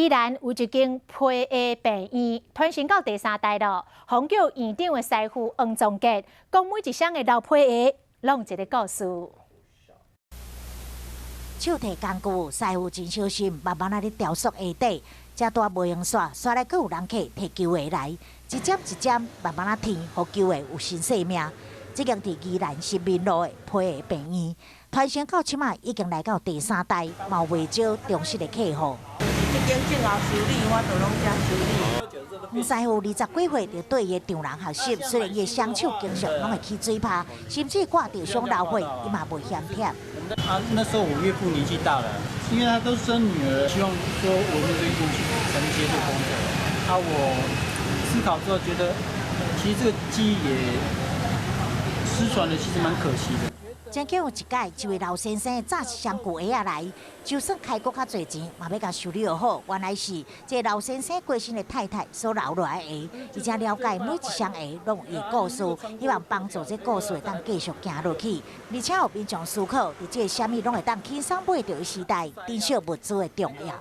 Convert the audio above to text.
宜蘭有一間皮鞋病院，傳承到第三代囉。予人叫院長的師傅黃宗傑講，每一雙的老皮鞋攏有一个故事。手提工具，師傅真小心，慢慢仔咧雕塑鞋底。遮大無閒煞，煞來閣有人客提舊鞋來，一針一針慢慢仔添，予舊鞋有新生命。這間佇宜蘭新民路的皮鞋病院，傳承到這馬已經來到第三代，嘛有袂少忠實的客戶。這間正𠢕修理，我就攏遮修理。黃師傅20幾歲就對伊的丈人學習，雖然伊的雙手經常攏會起水泡，甚至掛著傷流血，伊嘛袂嫌忝。啊，那時候我岳父年紀大了，因為他都生女兒，希望說我們這一去承接這個工作。啊，我思考之後覺得，其實這個技藝也失傳了，其實蠻可惜的。曾經有一擺，一位老先生紮一雙舊鞋仔來，就算開閣較濟錢，嘛欲共修理好。原來是這老先生過身的太太所留落來的鞋，而且了解每一雙鞋攏有伊的故事，希望幫助這故事會當繼續行落去。而且予民眾思考，佇這个啥物攏會當輕鬆買著的時代，珍惜物資的重要。